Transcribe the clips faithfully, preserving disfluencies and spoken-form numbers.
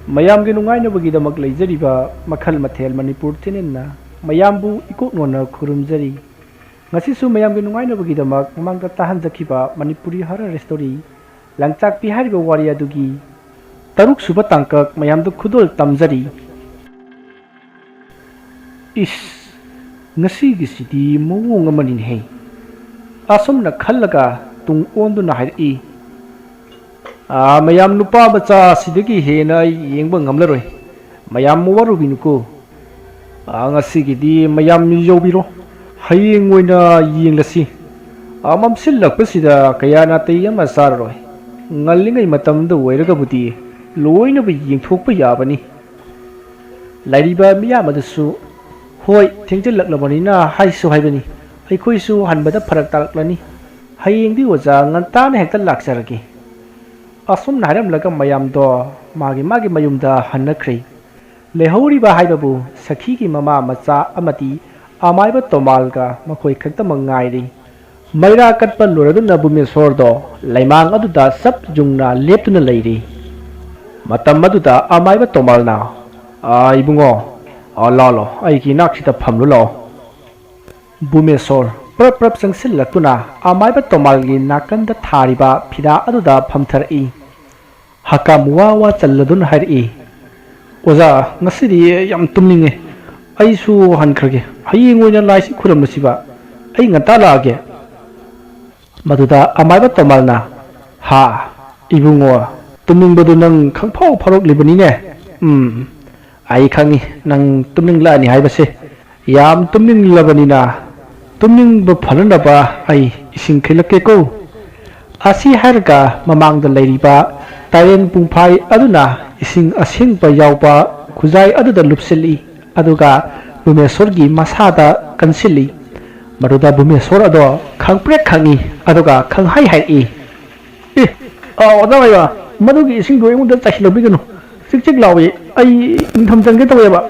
ꯃꯌꯥꯝꯒꯤ ꯅꯨꯡꯉꯥꯏꯅꯕꯒꯤꯗꯃꯛ ꯂꯩꯖꯔꯤꯕ ꯃꯈꯜ ꯃꯊꯦꯜ ꯃꯅꯤꯄꯨꯔ ꯆꯦꯅꯦꯜꯅ ꯃꯌꯥꯝꯕꯨ ꯏꯀꯣꯛ ꯅꯣꯟꯅ ꯈꯨꯔꯨꯝꯖꯔꯤ꯫ ꯉꯁꯤꯁꯨ ꯃꯌꯥꯝꯒꯤ ꯅꯨꯡꯉꯥꯏꯅꯕꯒꯤꯗꯃꯛ ꯃꯃꯥꯡꯗ ꯇꯥꯍꯟꯖꯈꯤꯕ ꯃꯅꯤꯄꯨꯔꯤ ꯍꯣꯔꯔ ꯁ꯭ꯇꯣꯔꯤ ꯂꯪꯆꯥꯛꯄꯤ ꯍꯥꯏꯔꯤꯕ ꯋꯥꯔꯤ ꯑꯗꯨꯒꯤ ꯇꯔꯨꯛ ꯁꯨꯕ ꯇꯥꯡꯀꯛ ꯃꯌꯥꯝꯗ ꯈꯨꯗꯣꯜ ꯇꯝꯖꯔꯤ꯫ ꯏꯁ, ꯉꯁꯤꯒꯤꯁꯤꯗꯤ ꯃꯑꯣꯡ ꯑꯃꯅꯤꯅꯦꯍꯦ꯫ ꯑꯁꯨꯝꯅ ꯈꯜꯂꯒ ꯇꯨꯡ ꯑꯣꯟꯗꯨꯅ ꯍꯥꯏꯔꯛꯏ, "ꯑꯥ, ꯃꯌꯥꯝ, ꯅꯨꯄꯥ ꯃꯆꯥ ꯑꯁꯤꯗꯒꯤ ꯍꯦꯟꯅ ꯑꯩ ꯌꯦꯡꯕ ꯉꯝꯂꯔꯣꯏ꯫ ꯃꯌꯥꯝ ꯋꯥꯔꯨꯕꯤꯅꯨꯀꯣ꯫ ꯑꯥ, ꯉꯁꯤꯒꯤꯗꯤ ꯃꯌꯥꯝ ꯌꯧꯕꯤꯔꯣ꯫ ꯍꯌꯦꯡ ꯑꯣꯏꯅ ꯌꯦꯡꯂꯁꯤ꯫ ꯑꯥ, ꯃꯝꯁꯤꯜꯂꯛꯄꯁꯤꯗ ꯀꯌꯥ ꯅꯥꯇꯩ ꯑꯃ ꯆꯥꯔꯔꯣꯏ꯫ ꯉꯜꯂꯤꯉꯩ ꯃꯇꯝꯗ ꯑꯣꯏꯔꯒꯕꯨꯗꯤ ꯂꯣꯏꯅꯕꯨ ꯌꯦꯡꯊꯣꯛꯄ ꯌꯥꯕꯅꯤ꯫" ꯂꯩꯔꯤꯕ ꯃꯤꯌꯥꯝ ꯑꯗꯨꯁꯨ, "ꯍꯣꯏ, ꯊꯦꯡꯖꯤꯜꯂꯛꯂꯕꯅꯤꯅ ꯍꯥꯏꯁꯨ ꯍꯥꯏꯕꯅꯤ, ꯑꯩꯈꯣꯏꯁꯨ ꯍꯟꯕꯗ ꯐꯔꯛ ꯇꯥꯔꯛꯂꯅꯤ꯫ ꯍꯌꯦꯡꯗꯤ ꯑꯣꯖꯥ ꯉꯟꯇꯥꯅ ꯍꯦꯛꯇ ꯂꯥꯛꯆꯔꯒꯦ꯫" ꯑꯁꯨꯝꯅ ꯍꯥꯏꯔꯝꯂꯒ ꯃꯌꯥꯝꯗꯣ ꯃꯥꯒꯤ ꯃꯥꯒꯤ ꯃꯌꯨꯝꯗ ꯍꯟꯅꯈ꯭ꯔꯦ꯫ ꯂꯩꯍꯧꯔꯤꯕ ꯍꯥꯏꯕꯕꯨ ꯁꯈꯤꯒꯤ ꯃꯃꯥ ꯃꯆꯥ ꯑꯃꯗꯤ ꯑꯃꯥꯏꯕ ꯇꯣꯃꯥꯜꯒ ꯃꯈꯣꯏ ꯈꯛꯇꯃꯛ ꯉꯥꯏꯔꯤ꯫ ꯃꯩꯔꯥ ꯀꯠꯄ ꯂꯣꯏꯔꯗꯨꯅ ꯚꯨꯃꯦꯁꯣꯔꯗꯣ ꯂꯩꯃꯥꯡ ꯑꯗꯨꯗ ꯆꯞ ꯌꯨꯡꯅ ꯂꯦꯞꯇꯨꯅ ꯂꯩꯔꯤ꯫ ꯃꯇꯝ ꯑꯗꯨꯗ ꯑꯃꯥꯏꯕ ꯇꯣꯃꯥꯜꯅ, "ꯑꯥ, ꯏꯕꯨꯡꯉꯣ, ꯑꯥ, ꯂꯥꯛꯂꯣ, ꯑꯩꯒꯤ ꯏꯅꯥꯛꯁꯤꯗ ꯐꯝꯂꯨ ꯂꯥꯛꯑꯣ꯫" ꯚꯨꯃꯦꯁꯣꯔ ꯄ꯭ꯔꯞ ꯄ꯭ꯔꯞ ꯆꯪꯁꯤꯜꯂꯛꯇꯨꯅ ꯑꯃꯥꯏꯕ ꯇꯣꯃꯥꯜꯒꯤ ꯅꯥꯀꯟꯗ ꯊꯥꯔꯤꯕ ꯐꯤꯗꯥ ꯑꯗꯨꯗ ꯐꯝꯊꯔꯛꯏ꯫ ꯍꯀꯥꯝ ꯋꯥ ꯋꯥ ꯆꯜꯂꯗꯨꯅ ꯍꯥꯏꯔꯛꯏ, "ꯑꯣꯖꯥ, ꯉꯁꯤꯗꯤ ꯌꯥꯝ ꯇꯨꯝꯅꯤꯡꯉꯦ꯫ ꯑꯩꯁꯨ ꯍꯟꯈ꯭ꯔꯒꯦ꯫ ꯍꯌꯦꯡ ꯑꯣꯏꯅ ꯂꯥꯏꯁꯤ ꯈꯨꯔꯨꯝꯂꯁꯤꯕ꯫ ꯑꯩ ꯉꯟꯇꯥ ꯂꯥꯛꯑꯒꯦ꯫" ꯃꯗꯨꯗ ꯑꯃꯥꯏꯕ ꯇꯣꯃꯥꯜꯅ, "ꯍꯥ, ꯏꯕꯨꯡꯉꯣ, ꯇꯨꯝꯅꯤꯡꯕꯗꯨ ꯅꯪ ꯈꯪꯐꯥꯎ ꯐꯥꯎꯔꯛꯂꯤꯕꯅꯤꯅꯦ꯫ ꯎꯝ, ꯑꯩ ꯈꯪꯏ ꯅꯪ ꯇꯨꯝꯅꯤꯡꯂꯛꯑꯅꯤ ꯍꯥꯏꯕꯁꯦ꯫ ꯌꯥꯝ ꯇꯨꯝꯅꯤꯡꯂꯕꯅꯤꯅ ꯇꯨꯝꯅꯤꯡꯕ ꯐꯅꯅꯕ ꯑꯩ ꯏꯁꯤꯡ ꯈꯤꯛꯂꯛꯀꯦꯀꯣ꯫" ꯑꯁꯤ ꯍꯥꯏꯔꯒ ꯃꯃꯥꯡꯗ ꯂꯩꯔꯤꯕ ꯇꯥꯏꯔꯦꯟ ꯄꯨꯡꯐꯥꯏ ꯑꯗꯨꯅ ꯏꯁꯤꯡ ꯑꯁꯦꯡꯕ ꯌꯥꯎꯕ ꯈꯨꯖꯥꯏ ꯑꯗꯨꯗ ꯂꯨꯞꯁꯤꯜꯂꯤ, ꯑꯗꯨꯒ ꯚꯨꯃꯦꯁꯣꯔꯒꯤ ꯃꯁꯥꯗ ꯀꯟꯁꯤꯜꯂꯤ꯫ ꯃꯗꯨꯗ ꯚꯨꯃꯦꯁꯣꯔ ꯑꯗꯣ ꯈꯪꯄ꯭ꯔꯦꯛ ꯈꯪꯏ, ꯑꯗꯨꯒ ꯈꯪꯍꯥꯏ ꯍꯥꯏꯔꯛꯏ, "ꯑꯦ, ꯑꯥ, ꯑꯣꯖꯥ ꯑꯣꯏꯕ, ꯃꯗꯨꯒꯤ ꯏꯁꯤꯡꯗꯣ ꯑꯩꯉꯣꯟꯗ ꯆꯥꯏꯁꯤꯜꯂꯛꯄꯤꯒꯅꯨ꯫ ꯆꯤꯛ ꯆꯤꯛ ꯂꯥꯎꯏ, ꯑꯩ ꯏꯪꯊꯝ ꯆꯟꯒꯦ ꯇꯧꯋꯦꯕ꯫"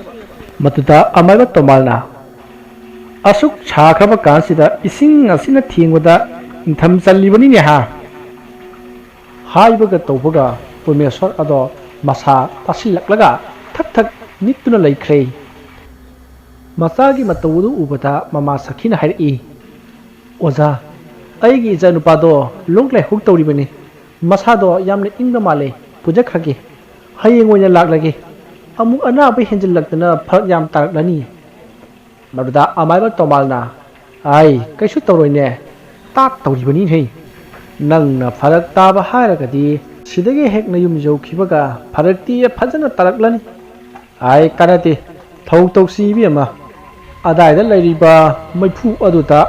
ꯃꯗꯨꯗ ꯑꯃꯥꯏꯕ ꯇꯣꯃꯥꯜꯅ, "ꯑꯁꯨꯛ ꯁꯥꯈ꯭ꯔꯕ ꯀꯥꯟꯁꯤꯗ ꯏꯁꯤꯡ ꯑꯁꯤꯅ ꯊꯦꯡꯕꯗ ꯏꯪꯊꯝ ꯆꯜꯂꯤꯕꯅꯤꯅꯦ ꯍꯥ?" ꯍꯥꯏꯕꯒ ꯇꯧꯕꯒ ꯄ꯭ꯔꯃꯦꯁꯣꯔ ꯑꯗꯣ ꯃꯁꯥ ꯇꯥꯁꯤꯜꯂꯛꯂꯒ ꯊꯛ ꯊꯛ ꯅꯤꯛꯇꯨꯅ ꯂꯩꯈ꯭ꯔꯦ꯫ ꯃꯆꯥꯒꯤ ꯃꯇꯧ ꯑꯗꯨ ꯎꯕꯗ ꯃꯃꯥ ꯁꯈꯤꯅ ꯍꯥꯏꯔꯛꯏ, "ꯑꯣꯖꯥ, ꯑꯩꯒꯤ ꯏꯆꯥꯅꯨꯄꯥꯗꯣ ꯂꯣꯛ ꯂꯥꯏꯍꯧ ꯇꯧꯔꯤꯕꯅꯤ꯫ ꯃꯁꯥꯗꯣ ꯌꯥꯝꯅ ꯏꯪꯕ ꯃꯥꯜꯂꯦ, ꯄꯨꯖꯈ꯭ꯔꯒꯦ꯫ ꯍꯌꯦꯡ ꯑꯣꯏꯅ ꯂꯥꯛꯂꯒꯦ꯫ ꯑꯃꯨꯛ ꯑꯅꯥꯕ ꯍꯦꯟꯖꯤꯜꯂꯛꯇꯅ ꯐꯔꯛ ꯌꯥꯝ ꯇꯥꯔꯛꯂꯅꯤ꯫" ꯃꯗꯨꯗ ꯑꯃꯥꯏꯕ ꯇꯣꯃꯥꯜꯅ, "ꯑꯥꯏ, ꯀꯩꯁꯨ ꯇꯧꯔꯣꯏꯅꯦ, ꯇꯥꯠ ꯇꯧꯔꯤꯕꯅꯤꯍꯦ꯫ ꯅꯪꯅ ꯐꯔꯛ ꯇꯥꯕ ꯍꯥꯏꯔꯒꯗꯤ ꯁꯤꯗꯒꯤ ꯍꯦꯛ ꯅꯌꯨꯝ ꯌꯧꯈꯤꯕꯒ ꯐꯔꯛꯇꯤ ꯐꯖꯅ ꯇꯥꯔꯛꯂꯅꯤ꯫ ꯑꯥꯏ, ꯀꯥꯟꯅꯗꯦ, ꯊꯧ ꯇꯧꯁꯤ ꯏꯕꯦꯝꯃ꯫ ꯑꯗꯥꯏꯗ ꯂꯩꯔꯤꯕ ꯃꯩꯐꯨ ꯑꯗꯨꯗ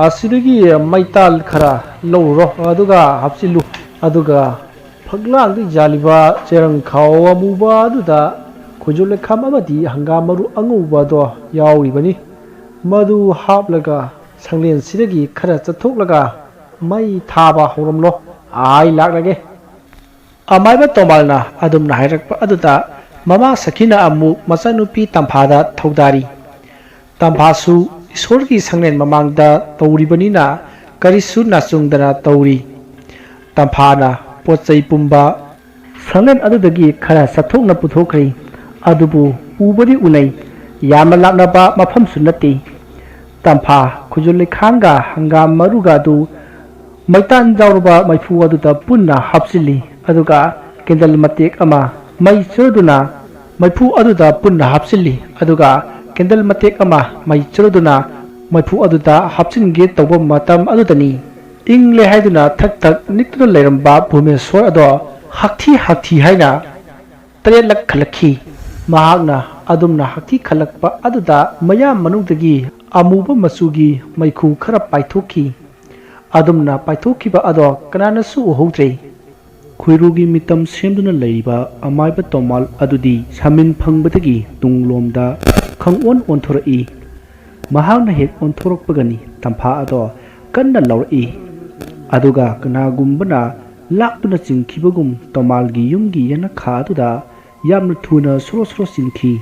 ꯑꯁꯤꯗꯒꯤ ꯃꯩꯇꯥꯜ ꯈꯔ ꯂꯧꯔꯨꯔꯣ, ꯑꯗꯨꯒ ꯍꯥꯞꯆꯤꯜꯂꯨ꯫ ꯑꯗꯨꯒ ꯐꯛꯂꯥꯡꯗ ꯌꯥꯜꯂꯤꯕ ꯆꯦꯔꯪ ꯈꯥꯎ ꯑꯃꯨꯕ ꯑꯗꯨꯗ ꯈꯣꯏꯖꯨ ꯂꯩꯈꯥꯝ ꯑꯃꯗꯤ ꯍꯪꯒꯥꯝ ꯃꯔꯨ ꯑꯉꯧꯕꯗꯣ ꯌꯥꯎꯔꯤꯕꯅꯤ꯫ ꯃꯗꯨ ꯍꯥꯞꯂꯒ ꯁꯪꯂꯦꯟꯁꯤꯗꯒꯤ ꯈꯔ ꯆꯠꯊꯣꯛꯂꯒ ꯃꯩ ꯊꯥꯕ ꯍꯧꯔꯝꯂꯣ꯫ ꯑꯩ ꯂꯥꯛꯂꯒꯦ꯫" ꯑꯃꯥꯏꯕ ꯇꯣꯃꯥꯜꯅ ꯑꯗꯨꯝꯅ ꯍꯥꯏꯔꯛꯄ ꯑꯗꯨꯗ ꯃꯃꯥ ꯁꯈꯤꯅ ꯑꯃꯨꯛ ꯃꯆꯥꯅꯨꯄꯤ ꯇꯝꯐꯥꯗ ꯊꯧꯗꯥꯔꯤ꯫ ꯇꯝꯐꯥꯁꯨ ꯏꯁꯣꯔꯒꯤ ꯁꯪꯂꯦꯟ ꯃꯃꯥꯡꯗ ꯇꯧꯔꯤꯕꯅꯤꯅ ꯀꯔꯤꯁꯨ ꯅꯥꯆꯨꯡꯗꯅ ꯇꯧꯔꯤ꯫ ꯇꯝꯐꯥꯅ ꯄꯣꯠ ꯆꯩ ꯄꯨꯝꯕ ꯁꯪꯂꯦꯟ ꯑꯗꯨꯗꯒꯤ ꯈꯔ ꯆꯠꯊꯣꯛꯅ ꯄꯨꯊꯣꯛꯈ꯭ꯔꯤ꯫ ꯑꯗꯨꯕꯨ ꯎꯕꯗꯤ ꯎꯅꯩ, ꯌꯥꯝꯅ ꯂꯥꯞꯅꯕ ꯃꯐꯝꯁꯨ ꯅꯠꯇꯦ꯫ ꯇꯝꯐꯥ ꯈꯨꯖꯨ ꯂꯩꯈꯥꯡꯒ ꯍꯪꯒꯥꯝ ꯃꯔꯨꯒ ꯑꯗꯨ ꯃꯩꯇꯥꯟ ꯌꯥꯎꯔꯕ ꯃꯩꯐꯨ ꯑꯗꯨꯗ ꯄꯨꯟꯅ ꯍꯥꯞꯆꯤꯜꯂꯤ꯫ ꯑꯗꯨꯒ ꯀꯦꯟꯗꯜ ꯃꯇꯦꯛ ꯑꯃ ꯃꯩ ꯆꯨꯔꯗꯨꯅ ꯃꯩꯐꯨ ꯑꯗꯨꯗ ꯄꯨꯟꯅ ꯍꯥꯞꯆꯤꯜꯂꯤ꯫ ꯑꯗꯨꯒ ꯀꯦꯟꯗꯜ ꯃꯇꯦꯛ ꯑꯃ ꯃꯩ ꯆꯨꯔꯗꯨꯅ ꯃꯩꯐꯨ ꯑꯗꯨꯗ ꯍꯥꯞꯆꯤꯟꯒꯦ ꯇꯧꯕ ꯃꯇꯝ ꯑꯗꯨꯗꯅꯤ, ꯏꯪꯂꯦ ꯍꯥꯏꯗꯨꯅ ꯊꯛ ꯊꯛ ꯅꯤꯛꯇꯨꯅ ꯂꯩꯔꯝꯕ ꯚꯨꯃꯦꯁ꯭ꯋꯔ ꯑꯗꯣ ꯍꯥꯛꯊꯤ ꯍꯥꯛꯊꯤ ꯍꯥꯏꯅ ꯇꯔꯦꯠꯂꯛ ꯈꯜꯂꯛꯈꯤ꯫ ꯃꯍꯥꯛꯅ ꯑꯗꯨꯝꯅ ꯍꯥꯛꯊꯤ ꯈꯜꯂꯛꯄ ꯑꯗꯨꯗ ꯃꯌꯥꯝ ꯃꯅꯨꯡꯗꯒꯤ ꯑꯃꯨꯕ ꯃꯆꯨꯒꯤ ꯃꯩꯈꯨ ꯈꯔ ꯄꯥꯏꯊꯣꯛꯈꯤ꯫ ꯑꯗꯨꯝꯅ ꯄꯥꯏꯊꯣꯛꯈꯤꯕ ꯑꯗꯣ ꯀꯅꯥꯅꯁꯨ ꯎꯍꯧꯗ꯭ꯔꯦ꯫ ꯈꯣꯏꯔꯨꯒꯤ ꯃꯤꯇꯝ ꯁꯦꯝꯗꯨꯅ ꯂꯩꯔꯤꯕ ꯑꯃꯥꯏꯕ ꯇꯣꯃꯥꯜ ꯑꯗꯨꯗꯤ ꯁꯥꯃꯤꯟ ꯐꯪꯕꯗꯒꯤ ꯇꯨꯡꯂꯣꯝꯗ ꯈꯪꯑꯣꯟ ꯑꯣꯟꯊꯣꯔꯛꯏ꯫ ꯃꯍꯥꯛꯅ ꯍꯦꯛ ꯑꯣꯟꯊꯣꯔꯛꯄꯒꯅꯤ ꯇꯝꯐꯥ ꯑꯗꯣ ꯀꯟꯅ ꯂꯥꯎꯔꯛꯏ꯫ ꯑꯗꯨꯒ ꯀꯅꯥꯒꯨꯝꯕꯅ ꯂꯥꯛꯇꯨꯅ ꯆꯤꯡꯈꯤꯕꯒꯨꯝ ꯇꯣꯃꯥꯜꯒꯤ ꯌꯨꯝꯒꯤ ꯌꯦꯅꯈꯥ ꯑꯗꯨꯗ ꯌꯥꯝꯅ ꯊꯨꯅ ꯁꯣꯔꯣ ꯁꯣꯔꯣ ꯆꯤꯡꯈꯤ꯫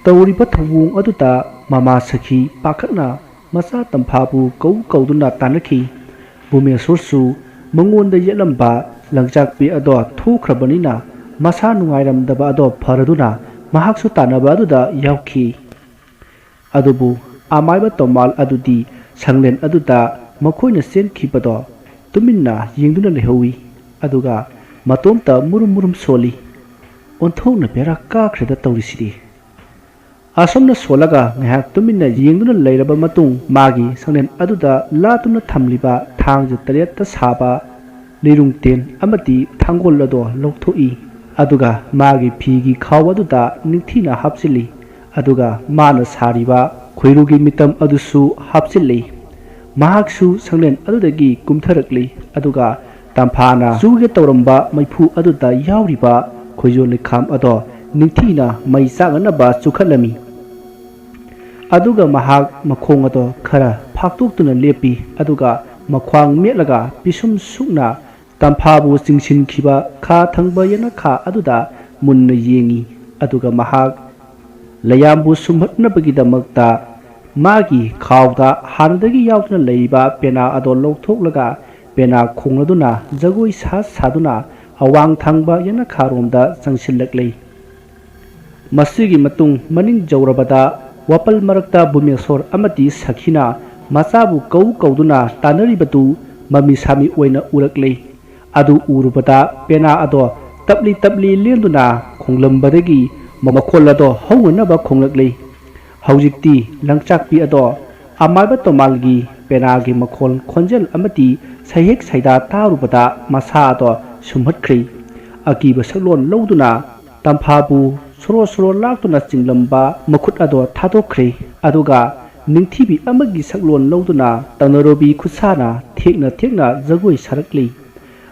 ꯇꯧꯔꯤꯕ ꯊꯧꯑꯣꯡ ꯑꯗꯨꯗ ꯃꯃꯥ ꯁꯈꯤ ꯄꯥꯈꯠꯅ ꯃꯆꯥ ꯇꯝꯐꯥꯕꯨ ꯀꯧ ꯀꯧꯗꯨꯅ ꯇꯥꯟꯅꯈꯤ꯫ ꯚꯨꯃꯦꯁ꯭ꯋꯔꯁꯨ ꯃꯉꯣꯟꯗ ꯌꯦꯠꯂꯝꯕ ꯂꯪꯆꯥꯛꯄꯤ ꯑꯗꯣ ꯊꯣꯛꯈ꯭ꯔꯕꯅꯤꯅ ꯃꯁꯥ ꯅꯨꯡꯉꯥꯏꯔꯝꯗꯕ ꯑꯗꯣ ꯐꯔꯗꯨꯅ ꯃꯍꯥꯛꯁꯨ ꯇꯥꯟꯅꯕ ꯑꯗꯨꯗ ꯌꯥꯎꯈꯤ꯫ ꯑꯗꯨꯕꯨ ꯑꯃꯥꯏꯕ ꯇꯣꯃꯥꯜ ꯑꯗꯨꯗꯤ ꯁꯪꯂꯦꯟ ꯑꯗꯨꯗ ꯃꯈꯣꯏꯅ ꯆꯦꯟꯈꯤꯕꯗꯣ ꯇꯨꯃꯤꯟꯅ ꯌꯦꯡꯗꯨꯅ ꯂꯩꯍꯧꯏ꯫ ꯑꯗꯨꯒ ꯃꯇꯣꯝꯇ ꯃꯨꯔꯨꯝ ꯃꯨꯔꯨꯝ ꯁꯣꯜꯂꯤ꯫ "ꯑꯣꯟꯊꯣꯛꯅ ꯕꯦꯔꯥ ꯀꯥꯈ꯭ꯔꯦꯗ ꯇꯧꯔꯤꯁꯤꯗꯤ꯫" ꯑꯁꯨꯝꯅ ꯁꯣꯜꯂꯒ ꯉꯥꯏꯍꯥꯛ ꯇꯨꯃꯤꯟꯅ ꯌꯦꯡꯗꯨꯅ ꯂꯩꯔꯕ ꯃꯇꯨꯡ, ꯃꯥꯒꯤ ꯁꯪꯂꯦꯟ ꯑꯗꯨꯗ ꯂꯥꯠꯇꯨꯅ ꯊꯝꯂꯤꯕ ꯊꯥꯡꯖ ꯇꯔꯦꯠꯇ ꯁꯥꯕ ꯂꯤꯔꯨꯡ ꯇꯦꯟ ꯑꯃꯗꯤ ꯊꯥꯡꯒꯣꯜ ꯑꯗꯣ ꯂꯧꯊꯣꯛꯏ꯫ ꯑꯗꯨꯒ ꯃꯥꯒꯤ ꯐꯤꯒꯤ ꯈꯥꯎ ꯑꯗꯨꯗ ꯅꯤꯡꯊꯤꯅ ꯍꯥꯞꯆꯤꯜꯂꯤ꯫ ꯑꯗꯨꯒ ꯃꯥꯅ ꯁꯥꯔꯤꯕ ꯈꯣꯏꯔꯨꯒꯤ ꯃꯤꯇꯝ ꯑꯗꯨꯁꯨ ꯍꯥꯞꯆꯤꯜꯂꯤ꯫ ꯃꯍꯥꯛꯁꯨ ꯁꯪꯂꯦꯟ ꯑꯗꯨꯗꯒꯤ ꯀꯨꯝꯊꯔꯛꯂꯤ꯫ ꯑꯗꯨꯒ ꯇꯝꯐꯥꯅ ꯆꯨꯒꯦ ꯇꯧꯔꯝꯕ ꯃꯩꯐꯨ ꯑꯗꯨꯗ ꯌꯥꯎꯔꯤꯕ ꯈꯣꯏꯖꯣ ꯂꯩꯈꯥꯝ ꯑꯗꯣ ꯅꯤꯡꯊꯤꯅ ꯃꯩ ꯆꯥꯛꯅꯅꯕ ꯆꯨꯈꯠꯂꯝꯃꯤ꯫ ꯑꯗꯨꯒ ꯃꯍꯥꯛ ꯃꯈꯣꯡ ꯑꯗꯣ ꯈꯔ ꯐꯥꯛꯇꯣꯛꯇꯨꯅ ꯂꯦꯞꯄꯤ꯫ ꯑꯗꯨꯒ ꯃꯈ꯭ꯋꯥꯡ ꯃꯦꯠꯂꯒ ꯄꯤꯁꯨꯝ ꯁꯨꯛꯅ ꯇꯝꯐꯥꯕꯨ ꯆꯤꯡꯁꯤꯟꯈꯤꯕ ꯈꯥ ꯊꯪꯕ ꯌꯦꯅꯈꯥ ꯑꯗꯨꯗ ꯃꯨꯟꯅ ꯌꯦꯡꯏ꯫ ꯑꯗꯨꯒ ꯃꯍꯥꯛ ꯂꯩꯌꯥꯝꯕꯨ ꯁꯨꯝꯍꯠꯅꯕꯒꯤꯗꯃꯛꯇ ꯃꯥꯒꯤ ꯈꯥꯎꯗ ꯍꯥꯟꯅꯗꯒꯤ ꯌꯥꯎꯗꯨꯅ ꯂꯩꯔꯤꯕ ꯄꯦꯅꯥ ꯑꯗꯣ ꯂꯧꯊꯣꯛꯂꯒ ꯄꯦꯅꯥ ꯈꯣꯡꯂꯗꯨꯅ ꯖꯒꯣꯏ ꯁꯥ ꯁꯥꯗꯨꯅ ꯑꯋꯥꯡ ꯊꯪꯕ ꯌꯦꯅꯈꯥꯔꯣꯝꯗ ꯆꯪꯁꯤꯜꯂꯛꯂꯤ꯫ ꯃꯁꯤꯒꯤ ꯃꯇꯨꯡ ꯃꯅꯤꯡ ꯌꯧꯔꯕꯗ ꯋꯥꯄꯜ ꯃꯔꯛꯇ ꯚꯨꯃꯦꯁꯣꯔ ꯑꯃꯗꯤ ꯁꯈꯤꯅ ꯃꯆꯥꯕꯨ ꯀꯧ ꯀꯧꯗꯨꯅ ꯇꯥꯟꯅꯔꯤꯕꯗꯨ ꯃꯃꯤ ꯁꯥꯃꯤ ꯑꯣꯏꯅ ꯎꯔꯛꯂꯤ꯫ ꯑꯗꯨ ꯎꯔꯨꯕꯗ ꯄꯦꯅꯥ ꯑꯗꯣ ꯇꯞꯂꯤ ꯇꯞꯂꯤ ꯂꯦꯟꯗꯨꯅ ꯈꯣꯡꯂꯝꯕꯗꯒꯤ ꯃꯈꯣꯜ ꯑꯗꯣ ꯍꯧꯅꯅꯕ ꯈꯣꯡꯂꯛꯂꯤ꯫ ꯍꯧꯖꯤꯛꯇꯤ ꯂꯪꯆꯥꯛꯄꯤ ꯑꯗꯣ ꯑꯃꯥꯏꯕ ꯇꯣꯃꯥꯜꯒꯤ ꯄꯦꯅꯥꯒꯤ ꯃꯈꯣꯜ, ꯈꯣꯟꯖꯦꯜ ꯑꯃꯗꯤ ꯁꯩꯍꯦꯛ ꯁꯩꯗꯥ ꯇꯥꯔꯨꯕꯗ ꯃꯁꯥ ꯑꯗꯣ ꯁꯨꯝꯍꯠꯈ꯭ꯔꯦ꯫ ꯑꯀꯤꯕ ꯁꯛꯂꯣꯟ ꯂꯧꯗꯨꯅ ꯇꯝꯐꯥꯕꯨ ꯁꯣꯔꯣ ꯁꯣꯔꯣ ꯂꯥꯛꯇꯨꯅ ꯆꯤꯡꯂꯝꯕ ꯃꯈꯨꯠ ꯑꯗꯣ ꯊꯥꯗꯣꯛꯈ꯭ꯔꯦ꯫ ꯑꯗꯨꯒ ꯅꯤꯡꯊꯤꯕꯤ ꯑꯃꯒꯤ ꯁꯛꯂꯣꯟ ꯂꯧꯗꯨꯅ ꯇꯧꯅꯔꯨꯕꯤ ꯈꯨꯠꯁꯥꯅ ꯊꯦꯛꯅ ꯊꯦꯛꯅ ꯖꯒꯣꯏ ꯁꯥꯔꯛꯂꯤ꯫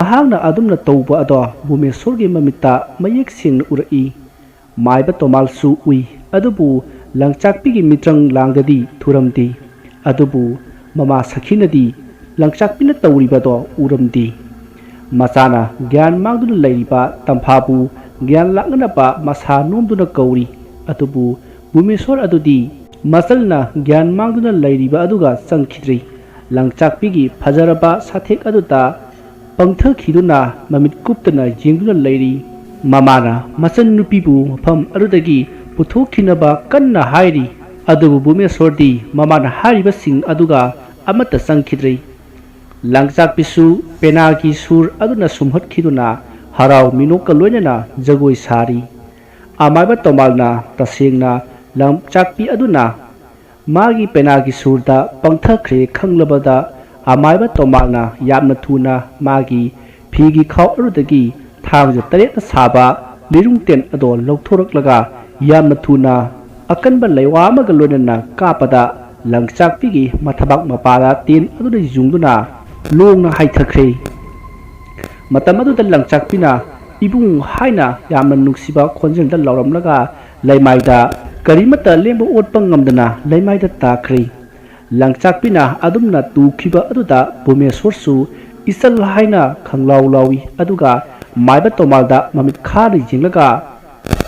ꯃꯍꯥꯛꯅ ꯑꯗꯨꯝꯅ ꯇꯧꯕ ꯑꯗꯣ ꯚꯨꯃꯦꯁꯣꯔꯒꯤ ꯃꯃꯤꯠꯇ ꯃꯌꯦꯛ ꯁꯦꯡꯅ ꯎꯔꯛꯏ꯫ ꯃꯥꯏꯕ ꯇꯣꯃꯥꯜꯁꯨ ꯎꯏ, ꯑꯗꯨꯕꯨ ꯂꯪꯆꯥꯛꯄꯤꯒꯤ ꯃꯤꯇ꯭ꯔꯪ ꯂꯥꯡꯗꯗꯤ ꯊꯨꯔꯝꯗꯦ꯫ ꯑꯗꯨꯕꯨ ꯃꯃꯥ ꯁꯈꯤꯅꯗꯤ ꯂꯪꯆꯥꯛꯄꯤꯅ ꯇꯧꯔꯤꯕꯗꯣ ꯎꯔꯝꯗꯦ꯫ ꯃꯆꯥꯅ ꯒ꯭ꯌꯥꯟ ꯃꯥꯡꯗꯨꯅ ꯂꯩꯔꯤꯕ ꯇꯝꯐꯥꯕꯨ ꯒ꯭ꯌꯥꯟ ꯂꯥꯛꯅꯅꯕ ꯃꯁꯥ ꯅꯣꯝꯗꯨꯅ ꯀꯧꯔꯤ꯫ ꯑꯗꯨꯕꯨ ꯚꯨꯃꯦꯁꯣꯔ ꯑꯗꯨꯗꯤ ꯃꯆꯜꯅ ꯒ꯭ꯌꯥꯟ ꯃꯥꯡꯗꯨꯅ ꯂꯩꯔꯤꯕ ꯑꯗꯨꯒ ꯆꯪꯈꯤꯗ꯭ꯔꯤ꯫ ꯂꯪꯆꯥꯛꯄꯤꯒꯤ ꯐꯖꯔꯕ ꯁꯥꯊꯦꯛ ꯑꯗꯨꯗ ꯄꯪꯊꯈꯤꯗꯨꯅ ꯃꯃꯤꯠ ꯀꯨꯞꯇꯅ ꯌꯦꯡꯗꯨꯅ ꯂꯩꯔꯤ꯫ ꯃꯃꯥꯅ ꯃꯆꯟꯅꯨꯄꯤꯕꯨ ꯃꯐꯝ ꯑꯗꯨꯗꯒꯤ ꯄꯨꯊꯣꯛꯈꯤꯅꯕ ꯀꯟꯅ ꯍꯥꯏꯔꯤ꯫ ꯑꯗꯨꯕꯨ ꯕꯨꯃꯦꯁꯣꯔꯗꯤ ꯃꯃꯥꯅ ꯍꯥꯏꯔꯤꯕꯁꯤꯡ ꯑꯗꯨꯒ ꯑꯃꯠꯇ ꯆꯪꯈꯤꯗ꯭ꯔꯦ꯫ ꯂꯪꯆꯥꯛꯄꯤꯁꯨ ꯄꯦꯅꯥꯒꯤ ꯁꯨꯔ ꯑꯗꯨꯅ ꯁꯨꯝꯍꯠꯈꯤꯗꯨꯅ ꯍꯔꯥꯎ ꯃꯤꯅꯣꯛꯀ ꯂꯣꯏꯅꯅ ꯖꯒꯣꯏ ꯁꯥꯔꯤ꯫ ꯑꯃꯥꯏꯕ ꯇꯣꯃꯥꯜꯅ ꯇꯁꯦꯡꯅ ꯂꯪꯆꯥꯛꯄꯤ ꯑꯗꯨꯅ ꯃꯥꯒꯤ ꯄꯦꯅꯥꯒꯤ ꯁꯨꯔꯗ ꯄꯪꯊꯈ꯭ꯔꯦ ꯈꯪꯂꯕꯗ ꯑꯃꯥꯏꯕ ꯇꯣꯃꯥꯜꯅ ꯌꯥꯝꯅ ꯊꯨꯅ ꯃꯥꯒꯤ ꯐꯤꯒꯤ ꯈꯥꯎ ꯑꯗꯨꯗꯒꯤ ꯊꯥꯡꯖ ꯇꯔꯦꯠꯅ ꯁꯥꯕ ꯂꯤꯔꯨꯡ ꯇꯦꯟ ꯑꯗꯣ ꯂꯧꯊꯣꯔꯛꯂꯒ ꯌꯥꯝꯅ ꯊꯨꯅ ꯑꯀꯟꯕ ꯂꯩꯋꯥ ꯑꯃꯒ ꯂꯣꯏꯅꯅ ꯀꯥꯞꯄꯗ ꯂꯪꯆꯥꯛꯄꯤꯒꯤ ꯃꯊꯕꯥꯛ ꯃꯄꯥꯗ ꯇꯦꯟ ꯑꯗꯨꯅ ꯌꯨꯡꯗꯨꯅ ꯂꯣꯡꯅ ꯍꯥꯏꯊꯈ꯭ꯔꯦ꯫ ꯃꯇꯝ ꯑꯗꯨꯗ ꯂꯪꯆꯥꯛꯄꯤꯅ "ꯏꯕꯨꯡ" ꯍꯥꯏꯅ ꯌꯥꯝꯅ ꯅꯨꯡꯁꯤꯕ ꯈꯣꯟꯖꯦꯜꯗ ꯂꯥꯎꯔꯝꯂꯒ ꯂꯩꯃꯥꯏꯗ ꯀꯔꯤꯃꯠꯇ ꯂꯦꯡꯕ ꯑꯣꯠꯄ ꯉꯝꯗꯅ ꯂꯩꯃꯥꯏꯗ ꯇꯥꯈ꯭ꯔꯦ꯫ ꯂꯪꯆꯥꯛꯄꯤꯅ ꯑꯗꯨꯝꯅ ꯇꯨꯈꯤꯕ ꯑꯗꯨꯗ ꯚꯨꯃꯦꯁꯣꯔꯁꯨ ꯏꯆꯜ ꯍꯥꯏꯅ ꯈꯪꯂꯥꯎ ꯂꯥꯎꯏ, ꯑꯗꯨꯒ ꯃꯥꯏꯕ ꯇꯣꯃꯥꯜꯗ ꯃꯃꯤꯠ ꯈꯥꯅ ꯌꯦꯡꯂꯒ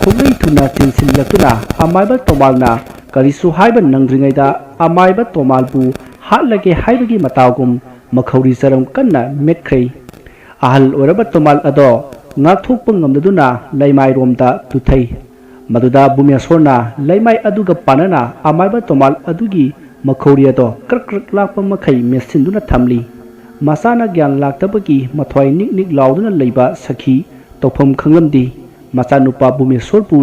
ꯈꯣꯡꯂꯩ ꯊꯨꯅ ꯆꯦꯟꯁꯤꯜꯂꯛꯇꯨꯅ ꯑꯃꯥꯏꯕ ꯇꯣꯃꯥꯜꯅ ꯀꯔꯤꯁꯨ ꯍꯥꯏꯕ ꯅꯪꯗ꯭ꯔꯤꯉꯩꯗ ꯑꯃꯥꯏꯕ ꯇꯣꯃꯥꯜꯕꯨ ꯍꯥꯠꯂꯒꯦ ꯍꯥꯏꯕꯒꯤ ꯃꯇꯥꯎꯒꯨꯝ ꯃꯈꯧꯔꯤ ꯆꯔꯝ ꯀꯟꯅ ꯃꯦꯠꯈ꯭ꯔꯦ꯫ ꯑꯍꯜ ꯑꯣꯏꯔꯕ ꯇꯣꯃꯥꯜ ꯑꯗꯣ ꯉꯥꯛꯊꯣꯛꯄ ꯉꯝꯗꯗꯨꯅ ꯂꯩꯃꯥꯏꯔꯣꯝꯗ ꯇꯨꯊꯩ꯫ ꯃꯗꯨꯗ ꯚꯨꯃꯦꯁꯣꯔꯅ ꯂꯩꯃꯥꯏ ꯑꯗꯨꯒ ꯄꯥꯟꯅꯅ ꯑꯃꯥꯏꯕ ꯇꯣꯃꯥꯜ ꯑꯗꯨꯒꯤ ꯃꯈꯧꯔꯤ ꯑꯗꯣ ꯀ꯭ꯔꯛ ꯀ꯭ꯔꯛ ꯂꯥꯛꯄ ꯃꯈꯩ ꯃꯦꯠꯁꯤꯟꯗꯨꯅ ꯊꯝꯂꯤ꯫ ꯃꯆꯥꯅ ꯒ꯭ꯌꯥꯟ ꯂꯥꯛꯇꯕꯒꯤ ꯃꯊ꯭ꯋꯥꯏ ꯅꯤꯛ ꯅꯤꯛ ꯂꯥꯎꯗꯨꯅ ꯂꯩꯕ ꯁꯈꯤ ꯇꯧꯐꯝ ꯈꯪꯂꯝꯗꯦ꯫ ꯃꯆꯥꯅꯨꯄꯥ ꯚꯨꯃꯦꯁꯣꯔꯕꯨ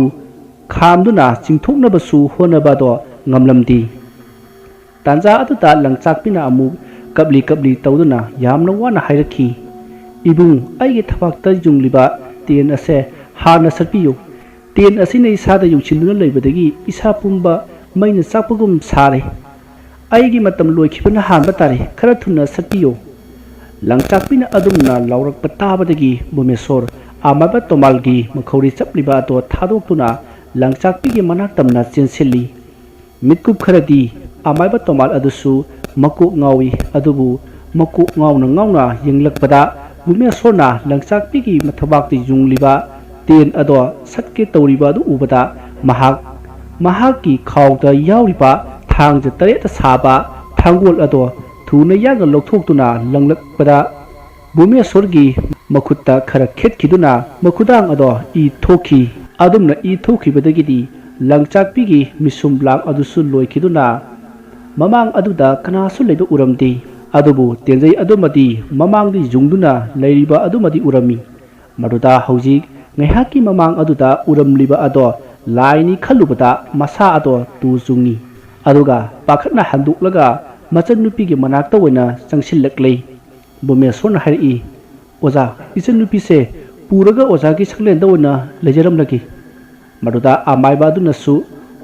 ꯈꯥꯝꯗꯨꯅ ꯆꯤꯡꯊꯣꯛꯅꯕꯁꯨ ꯍꯣꯠꯅꯕ ꯑꯗꯣ ꯉꯝꯂꯝꯗꯦ꯫ ꯇꯥꯟꯖꯥ ꯑꯗꯨꯗ ꯂꯪꯆꯥꯛꯄꯤꯅ ꯑꯃꯨꯛ ꯀꯞꯂꯤ ꯀꯞꯂꯤ ꯇꯧꯗꯨꯅ ꯌꯥꯝꯅ ꯋꯥꯅ ꯍꯥꯏꯔꯛꯈꯤ, "ꯏꯕꯨꯡ, ꯑꯩꯒꯤ ꯊꯕꯥꯛꯇ ꯌꯨꯡꯂꯤꯕ ꯇꯦꯟ ꯑꯁꯦ ꯍꯥꯟꯅ ꯁꯠꯄꯤꯌꯨ꯫ ꯇꯦꯟ ꯑꯁꯤꯅ ꯏꯁꯥꯗ ꯌꯨꯡꯁꯤꯟꯗꯨꯅ ꯂꯩꯕꯗꯒꯤ ꯏꯁꯥ ꯄꯨꯝꯕ ꯃꯩꯅ ꯆꯥꯛꯄꯒꯨꯝ ꯁꯥꯔꯦ꯫ ꯑꯩꯒꯤ ꯃꯇꯝ ꯂꯣꯏꯈꯤꯕꯅ ꯍꯥꯟꯕ ꯇꯥꯔꯦ꯫ ꯈꯔ ꯊꯨꯅ ꯁꯠꯄꯤꯌꯨ"꯫ ꯂꯪꯆꯥꯛꯄꯤꯅ ꯑꯗꯨꯝꯅ ꯂꯥꯎꯔꯛꯄ ꯇꯥꯕꯗꯒꯤ ꯚꯨꯃꯦꯁꯣꯔ ꯑꯃꯥꯏꯕ ꯇꯣꯃꯥꯜꯒꯤ ꯃꯈꯧꯔꯤ ꯆꯞꯂꯤꯕ ꯑꯗꯣ ꯊꯥꯗꯣꯛꯇꯨꯅ ꯂꯪꯆꯥꯛꯄꯤꯒꯤ ꯃꯅꯥꯛ ꯇꯝꯅ ꯆꯦꯟꯁꯤꯜꯂꯤ꯫ ꯃꯤꯠꯀꯨꯞ ꯈꯔꯗꯤ ꯑꯃꯥꯏꯕ ꯇꯣꯃꯥꯜ ꯑꯗꯨꯁꯨ ꯃꯀꯣꯛ ꯉꯥꯎꯏ, ꯑꯗꯨꯕꯨ ꯃꯀꯣꯛ ꯉꯥꯎꯅ ꯉꯥꯎꯅ ꯌꯦꯡꯂꯛꯄꯗ ꯚꯨꯃꯦꯁꯣꯔꯅ ꯂꯪꯆꯥꯛꯄꯤꯒꯤ ꯃꯊꯕꯥꯛꯇ ꯌꯨꯡꯂꯤꯕ ꯇꯦꯟ ꯑꯗꯣ ꯁꯠꯀꯦ ꯇꯧꯔꯤꯕ ꯑꯗꯨ ꯎꯕꯗ ꯃꯍꯥꯛ ꯃꯍꯥꯛꯀꯤ ꯈꯥꯎꯗ ꯌꯥꯎꯔꯤꯕ ꯊꯥꯡꯖ ꯇꯔꯦꯠꯅ ꯁꯥꯕ ꯊꯥꯡꯒꯣꯜ ꯑꯗꯣ ꯊꯨꯅ ꯌꯥꯡꯅ ꯂꯧꯊꯣꯛꯇꯨꯅ ꯂꯪꯂꯛꯄꯗ ꯚꯨꯃꯦꯁꯣꯔꯒꯤ ꯃꯈꯨꯠꯇ ꯈꯔ ꯈꯦꯠꯈꯤꯗꯨꯅ ꯃꯈꯨꯗꯥꯡ ꯑꯗꯣ ꯏ ꯊꯣꯛꯈꯤ꯫ ꯑꯗꯨꯝꯅ ꯏ ꯊꯣꯛꯈꯤꯕꯗꯒꯤꯗꯤ ꯂꯪꯆꯥꯛꯄꯤꯒꯤ ꯃꯤꯁꯨꯝ ꯂꯥꯡ ꯑꯗꯨꯁꯨ ꯂꯣꯏꯈꯤꯗꯨꯅ ꯃꯃꯥꯡ ꯑꯗꯨꯗ ꯀꯅꯥꯁꯨ ꯂꯩꯕ ꯎꯔꯝꯗꯦ꯫ ꯑꯗꯨꯕꯨ ꯇꯦꯟꯖꯩ ꯑꯗꯨꯃꯗꯤ ꯃꯃꯥꯡꯗ ꯌꯨꯡꯗꯨꯅ ꯂꯩꯔꯤꯕ ꯑꯗꯨꯃꯗꯤ ꯎꯔꯝꯃꯤ꯫ ꯃꯗꯨꯗ ꯍꯧꯖꯤꯛ ꯉꯥꯏꯍꯥꯛꯀꯤ ꯃꯃꯥꯡ ꯑꯗꯨꯗ ꯎꯔꯝꯂꯤꯕ ꯑꯗꯣ ꯂꯥꯏꯅꯤ ꯈꯜꯂꯨꯕꯗ ꯃꯁꯥ ꯑꯗꯣ ꯇꯨ ꯆꯨꯡꯉꯤ꯫ ꯑꯗꯨꯒ ꯄꯥꯈꯠꯅ ꯍꯟꯗꯣꯛꯂꯒ ꯃꯆꯟꯅꯨꯄꯤꯒꯤ ꯃꯅꯥꯛꯇ ꯑꯣꯏꯅ ꯆꯪꯁꯤꯜꯂꯛꯂꯦ꯫ ꯕꯨꯃꯦꯁꯣꯔꯅ ꯍꯥꯏꯔꯛꯏ, "ꯑꯣꯖꯥ, ꯏꯆꯟꯅꯨꯄꯤꯁꯦ ꯄꯨꯔꯒ ꯑꯣꯖꯥꯒꯤ ꯁꯪꯂꯦꯟꯗ ꯑꯣꯏꯅ ꯂꯩꯖꯔꯝꯂꯒꯦ"꯫ ꯃꯗꯨꯗ ꯑꯃꯥꯏꯕ ꯑꯗꯨꯅꯁꯨ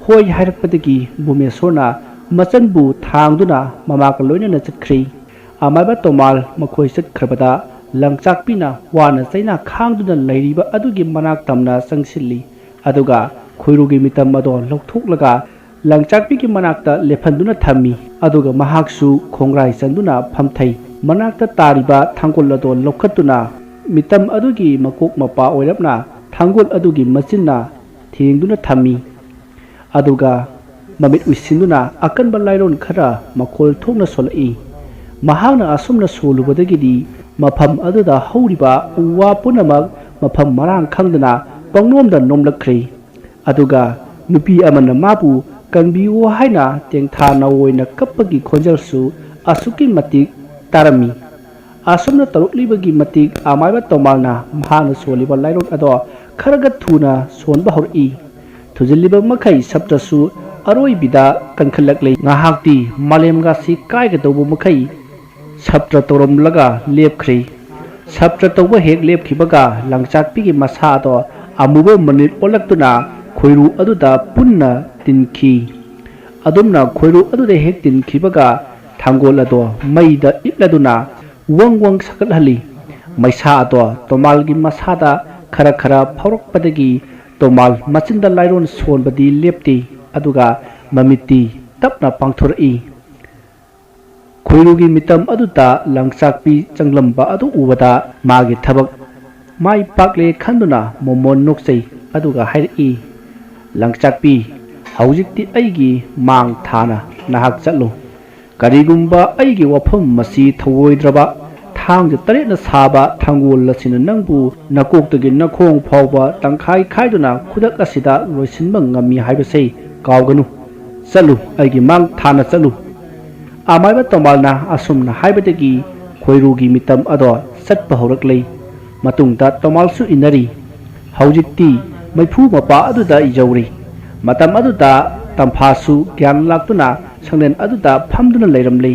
ꯍꯣꯏ ꯍꯥꯏꯔꯛꯄꯗꯒꯤ ꯕꯨꯃꯦꯁꯣꯔꯅ ꯃꯆꯟꯕꯨ ꯊꯥꯡꯗꯨꯅ ꯃꯃꯥꯒ ꯂꯣꯏꯅꯅ ꯆꯠꯈ꯭ꯔꯦ꯫ ꯑꯃꯥꯏꯕ ꯇꯣꯃꯥꯜ ꯃꯈꯣꯏ ꯆꯠꯈ꯭ꯔꯕꯗ ꯂꯪꯆꯥꯛꯄꯤꯅ ꯋꯥꯅ ꯆꯩꯅꯥ ꯈꯥꯡꯗꯨꯅ ꯂꯩꯔꯤꯕ ꯑꯗꯨꯒꯤ ꯃꯅꯥꯛ ꯇꯝꯅ ꯆꯪꯁꯤꯜꯂꯤ꯫ ꯑꯗꯨꯒ ꯈꯣꯏꯔꯨꯒꯤ ꯃꯤꯇꯝ ꯑꯗꯣ ꯂꯧꯊꯣꯛꯂꯒ ꯂꯪꯆꯥꯛꯄꯤꯒꯤ ꯃꯅꯥꯛꯇ ꯂꯦꯞꯍꯟꯗꯨꯅ ꯊꯝꯃꯤ꯫ ꯑꯗꯨꯒ ꯃꯍꯥꯛꯁꯨ ꯈꯣꯡꯒ꯭ꯔꯥꯏ ꯆꯟꯗꯨꯅ ꯐꯝꯊꯩ꯫ ꯃꯅꯥꯛꯇ ꯇꯥꯔꯤꯕ ꯊꯥꯡꯒꯣꯜ ꯑꯗꯣ ꯂꯧꯈꯠꯇꯨꯅ ꯃꯤꯇꯝ ꯑꯗꯨꯒꯤ ꯃꯀꯣꯛ ꯃꯄꯥ ꯑꯣꯏꯔꯞꯅ ꯊꯥꯡꯒꯣꯜ ꯑꯗꯨꯒꯤ ꯃꯆꯤꯟꯅ ꯊꯦꯡꯗꯨꯅ ꯊꯝꯃꯤ꯫ ꯑꯗꯨꯒ ꯃꯃꯤꯠ ꯎꯏꯁꯤꯟꯗꯨꯅ ꯑꯀꯟꯕ ꯂꯥꯏꯔꯣꯟ ꯈꯔ ꯃꯈꯣꯜ ꯊꯣꯛꯅ ꯁꯣꯜꯂꯛꯏ꯫ ꯃꯍꯥꯛꯅ ꯑꯁꯨꯝꯅ ꯁꯣꯜꯂꯨꯕꯗꯒꯤꯗꯤ ꯃꯐꯝ ꯑꯗꯨꯗ ꯍꯧꯔꯤꯕ ꯎ ꯋꯥ ꯄꯨꯝꯅꯃꯛ ꯃꯐꯝ ꯃꯔꯥꯡ ꯈꯪꯗꯅ ꯄꯪꯅꯣꯝꯗ ꯅꯣꯝꯂꯛꯈ꯭ꯔꯦ꯫ ꯑꯗꯨꯒ ꯅꯨꯄꯤ ꯑꯃꯅ ꯃꯥꯕꯨ "ꯀꯟꯕꯤꯌꯨ" ꯍꯥꯏꯅ ꯇꯦꯡꯊꯥ ꯅꯥꯑꯣꯏꯅ ꯀꯞꯄꯒꯤ ꯈꯣꯟꯖꯦꯜꯁꯨ ꯑꯁꯨꯛꯀꯤ ꯃꯇꯤꯛ ꯇꯥꯔꯝꯃꯤ꯫ ꯑꯁꯨꯝꯅ ꯇꯧꯔꯛꯂꯤꯕꯒꯤ ꯃꯇꯤꯛ ꯑꯃꯥꯏꯕ ꯇꯣꯃꯥꯜꯅ ꯃꯍꯥꯛꯅ ꯁꯣꯜꯂꯤꯕ ꯂꯥꯏꯔꯣꯟ ꯑꯗꯣ ꯈꯔꯒ ꯊꯨꯅ ꯁꯣꯟꯕ ꯍꯧꯔꯛꯏ꯫ ꯊꯨꯖꯤꯜꯂꯤꯕ ꯃꯈꯩ ꯁꯞꯇ꯭ꯔꯁꯨ ꯑꯔꯣꯏꯕꯤꯗ ꯀꯟꯈꯠꯂꯛꯂꯦ꯫ ꯉꯥꯏꯍꯥꯛꯇꯤ ꯃꯥꯂꯦꯝꯒꯁꯤ ꯀꯥꯏꯒꯗꯧꯕ ꯃꯈꯩ ꯁꯞꯇ꯭ꯔ ꯇꯧꯔꯝꯂꯒ ꯂꯦꯞꯈ꯭ꯔꯦ꯫ ꯁꯞꯇ꯭ꯔ ꯇꯧꯕ ꯍꯦꯛ ꯂꯦꯞꯈꯤꯕꯒ ꯂꯪꯆꯥꯛꯄꯤꯒꯤ ꯃꯁꯥ ꯑꯗꯣ ꯑꯃꯨꯕ ꯃꯅꯤꯜ ꯑꯣꯜꯂꯛꯇꯨꯅ ꯈꯣꯏꯔꯨ ꯑꯗꯨꯗ ꯄꯨꯟꯅ ꯇꯤꯟꯈꯤ꯫ ꯑꯗꯨꯝꯅ ꯈꯣꯏꯔꯨ ꯑꯗꯨꯗ ꯍꯦꯛ ꯇꯤꯟꯈꯤꯕꯒ ꯊꯥꯡꯒꯣꯜ ꯑꯗꯣ ꯃꯩꯗ ꯏꯠꯂꯗꯨꯅ ꯋꯪ ꯋꯪ ꯁꯥꯒꯠꯍꯜꯂꯤ꯫ ꯃꯩꯁꯥ ꯑꯗꯣ ꯇꯣꯃꯥꯜꯒꯤ ꯃꯁꯥꯗ ꯈꯔ ꯈꯔ ꯐꯥꯎꯔꯛꯄꯗꯒꯤ ꯇꯣꯃꯥꯜ ꯃꯆꯤꯟꯗ ꯂꯥꯏꯔꯣꯟ ꯁꯣꯟꯕꯗꯤ ꯂꯦꯞꯇꯦ, ꯑꯗꯨꯒ ꯃꯃꯤꯠꯇꯤ ꯇꯞꯅ ꯄꯥꯡꯊꯣꯔꯛꯏ꯫ ꯈꯣꯏꯔꯨꯒꯤ ꯃꯤꯇꯝ ꯑꯗꯨꯗ ꯂꯪꯆꯥꯛꯄꯤ ꯆꯪꯂꯝꯕ ꯑꯗꯨ ꯎꯕꯗ ꯃꯥꯒꯤ ꯊꯕꯛ ꯃꯥꯏ ꯄꯥꯛꯂꯦ ꯈꯟꯗꯨꯅ ꯃꯣꯃꯣꯟ ꯅꯣꯛꯆꯩ, ꯑꯗꯨꯒ ꯍꯥꯏꯔꯛꯏ, "ꯂꯪꯆꯥꯛꯄꯤ, ꯍꯧꯖꯤꯛꯇꯤ ꯑꯩꯒꯤ ꯃꯥꯡ ꯊꯥꯅ ꯅꯍꯥꯛ ꯆꯠꯂꯨ꯫ ꯀꯔꯤꯒꯨꯝꯕ ꯑꯩꯒꯤ ꯋꯥꯐꯝ ꯑꯁꯤ ꯊꯧꯑꯣꯏꯗ꯭ꯔꯕ ꯊꯥꯡꯁꯦ ꯇꯔꯦꯠꯅ ꯁꯥꯕ ꯊꯥꯡꯒꯣꯜ ꯑꯁꯤꯅ ꯅꯪꯕꯨ ꯅꯀꯣꯛꯇꯒꯤ ꯅꯈꯣꯡ ꯐꯥꯎꯕ ꯇꯪꯈꯥꯏ ꯈꯥꯏꯗꯨꯅ ꯈꯨꯗꯛ ꯑꯁꯤꯗ ꯂꯣꯏꯁꯤꯟꯕ ꯉꯝꯃꯤ ꯍꯥꯏꯕꯁꯦ ꯀꯥꯎꯒꯅꯨ꯫ ꯆꯠꯂꯨ, ꯑꯩꯒꯤ ꯃꯥꯡ ꯊꯥꯅ ꯆꯠꯂꯨ꯫ ꯑꯃꯥꯏꯕ ꯇꯣꯃꯥꯜꯅ ꯑꯁꯨꯝꯅ ꯍꯥꯏꯕꯗꯒꯤ ꯈꯣꯏꯔꯨꯒꯤ ꯃꯤꯇꯝ ꯑꯗꯣ ꯆꯠꯄ ꯍꯧꯔꯛꯂꯦ꯫ ꯃꯇꯨꯡꯗ ꯇꯣꯃꯥꯜꯁꯨ ꯏꯟꯅꯔꯤ꯫ ꯍꯧꯖꯤꯛꯇꯤ ꯃꯩꯐꯨ ꯃꯄꯥ ꯑꯗꯨꯗ ꯌꯧꯔꯤ꯫ ꯃꯇꯝ ꯑꯗꯨꯗ ꯇꯝꯐꯥꯁꯨ ꯒ꯭ꯌꯥꯟ ꯂꯥꯛꯇꯨꯅ ꯁꯪꯂꯦꯟ ꯑꯗꯨꯗ ꯐꯝꯗꯨꯅ ꯂꯩꯔꯝꯂꯤ꯫